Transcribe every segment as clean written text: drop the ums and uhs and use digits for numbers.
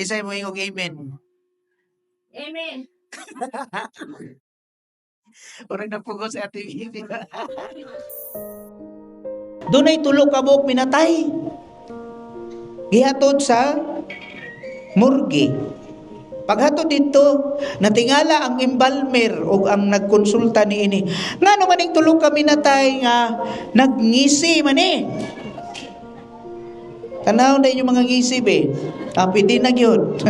Kinsay moingog amen? Amen. Murag napugos si Ate Bibi. Dunay tulo ka buok minatay. Gihatod sa morgue. Paghatod dito, natingala ang embalmer o ang nagkonsulta niini. Ngano man ning tulo ka minatay nga nagngisi man eh? Tanaw na inyong mga ngisi be. Ah, pwede na gyud.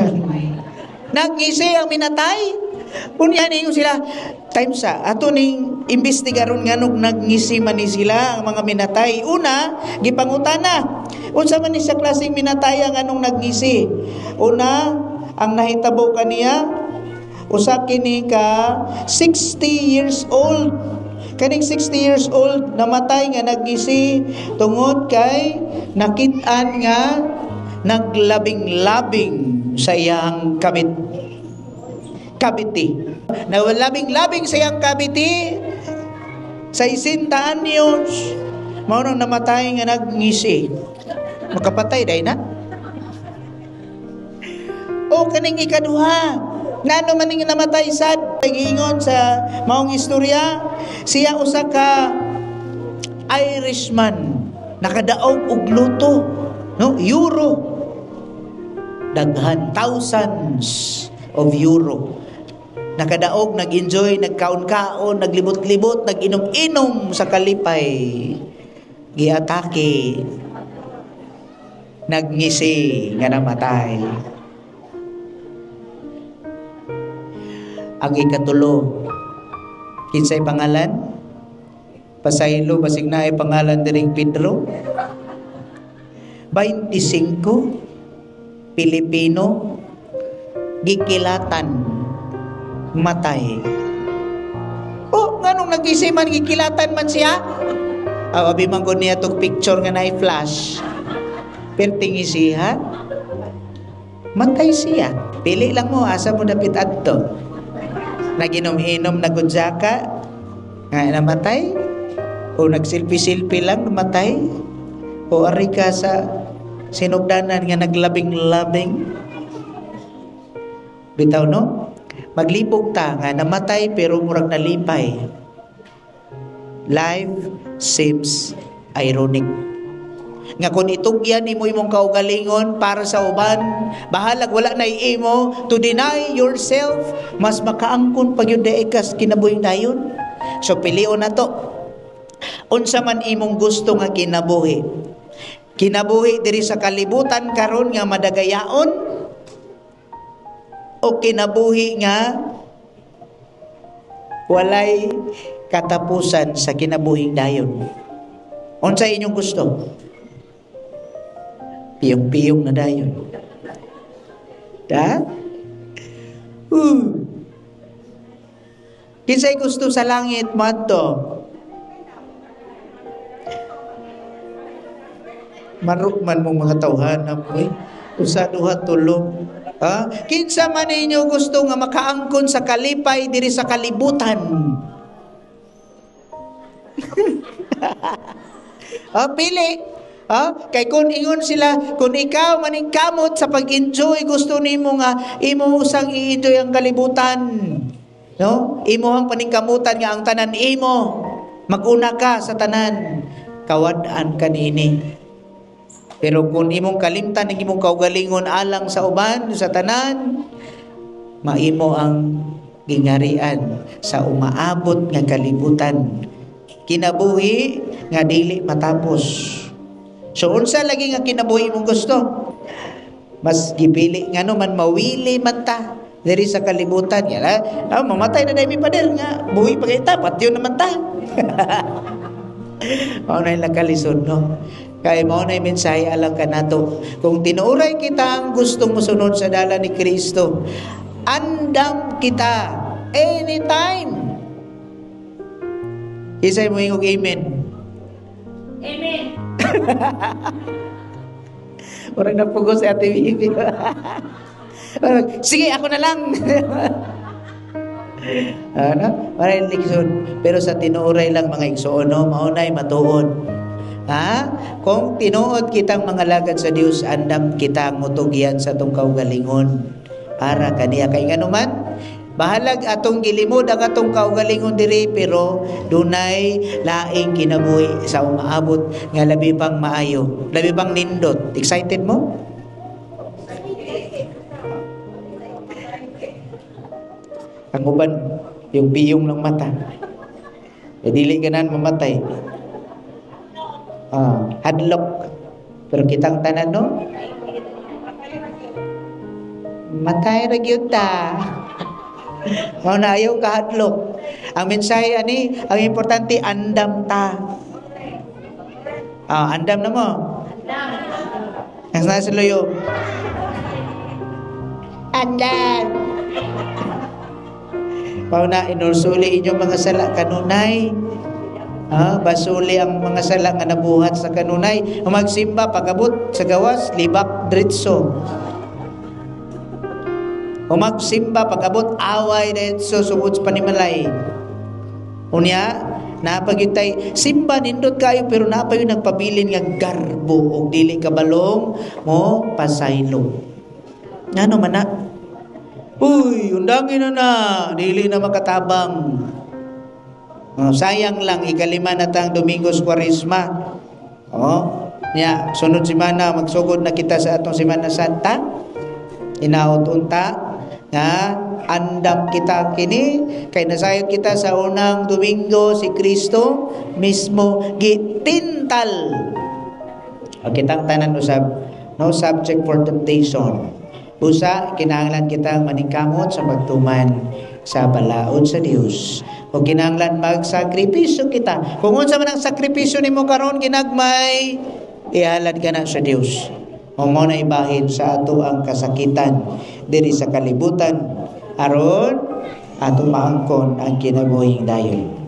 Nagngisi ang minatay. Unya ningon sila, time sa ato ning imbestigaron nganong nagngisi man ni sila ang mga minatay. Una, gipangutana. Unsa man ni siya klaseng minatay ang anong nagngisi? Una, ang nahitabo kaniya, usa kini ka 60 years old. Kaning 60 years old namatay nga nagngisi tungod kay nakit-an nga naglabing-labing sa iyang kabit cavity. Nawalabing-labing sa iyang cavity sa 60 anyos. Mao nang namatay nga nagngisi. Makapatay dai na. O kaning ikaduha, ngano man ning namatay sad? Giingon sa maong istorya, siya usa ka Irishman, nakadaog og lotto, no? Euro. Daghan, thousands of euro. Nakadaog, nag-enjoy, nagkaon-kaon, naglibot-libot, nag-inom-inom sa kalipay. Giatake. Nagngisi nga namatay. Ang ikatulo, kinsay pangalan? Pasaylo, basig naay pangalan diring Pedro. 25, Pilipino, gikilatan, matay. Oh, nganong nagisi man, gikilatan man siya? Aw, abi man gud niya tog picture nga naay flash. Perting siya, matay siya. Pili lang mo, asa mo dapit adto. Naginom-inom na gudzaka, nga namatay, o nagsilpi-silpi lang, namatay, o ari ka sa sinugdanan nga naglabing-labing. Bitaw, no? Maglibog ta nga namatay pero murag nalipay. Life seems ironic. Nga kung itugyan nimo imong kaugalingon para sa uban, bahalag wala na imo to deny yourself, mas makaangkon pag yun dae kas kinabuhing dayon. So pilion na to. Unsa man imong gusto nga kinabuhi? Kinabuhi diri sa kalibutan karon nga madagayaon o kinabuhi nga walay katapusan sa kinabuhing dayon? Unsa inyong gusto? Piyong-piyong na dayon. Da? Kinsay gusto sa langit moadto? Maruk man mong mga tawhan eh. Usa, duha, tulo. Ha? Kinsa man ninyo gusto nga makaangkon sa kalipay diri sa kalibutan? Ha, pili. Ha? Kay kung ingon sila, kung ikaw maningkamot sa pag-enjoy, gusto nimo nga imo usang i-enjoy ang kalibutan. No? Imo ang paningkamutan nga ang tanan imo. Maguna ka sa tanan. Kawad-an ka niini. Pero kung imong kalimtan ang imong kaugalingon alang sa uban, sa tanan, maimo ang gingarian sa umaabot nga kalibutan. Kinabuhi nga dili matapos. So unsa lagi nga kinabuhi imong gusto? Mas gipili ngano man mawili man ta diri sa kalibutan. Ya, mamatay na daymi pader nga buhi pa kay ta, patyon naman ta. Mao na ilang kalisod, no? Kay mao na mensahe alang kanato. Kung tinuoray kita ang gustong mosunod sa dala ni Kristo, andam kita anytime. Isay mo ingog amen. Amen. Murag napugos si Ate Bibi. Sige, ako na lang. Ano? Maray liksod. Pero sa tinuoray lang mga igsoon, no? Maunay matuod. Ha? Kung tinuod kitang mga lagad sa Dios, andam kita mutugyan sa atong kaugalingon para kaniya, kay nganuman bahalag atong gilimod ang atong kaugalingon diri, pero dunay laing kinabuhi sa umaabot nga labi pang maayo, labi pang nindot. Excited mo? Ang uban, yung biyong ng mata. E dili ganan mamatay. Ah, hadlok. Pero kitang tanan, no? Matay ra gyud ta. Mao na ayaw kahadlok. Ang mensahe ani, ang importante andam ta. Ah, andam na mo. Ang nasa luyo. Andam. Mao na inursuli inyong mga sala kanunay. Ah, basuli ang mga sala nga nabuhat sa kanunay. Ang magsimba pagabot sa gawas, libak diretso. O magsimba pagabot, away diretso sugod sa panimalay. Unya, napagyutay simba nindot kayo, pero napay nagpabilin nga garbo og dili kabalong mo pasaylo. Ngano man na? Uy, undangin na na, dili na makatabang. Oh, sayang lang, ikalima na tang Domingos Kwaresma. Oh, nya sunod semana magsugod na kita sa atong Semana Santa. Inaot unta nga andam kita kini, kay nasayod kita sa unang Domingo, si Kristo mismo gitintal. O kitang tanan usab, no subject for temptation. Busa kinahanglan kitang maningkamot sa pagtuman sa balaod sa Dios. O kinahanglan magsakripisyo kita. Kung unsa man ang sakripisyo nimo karon ginagmay, ihalad ka na sa Dios. O mo na ibahin sa ato ang kasakitan diri sa kalibutan aron ato maangkon ang kinabuhing dayon.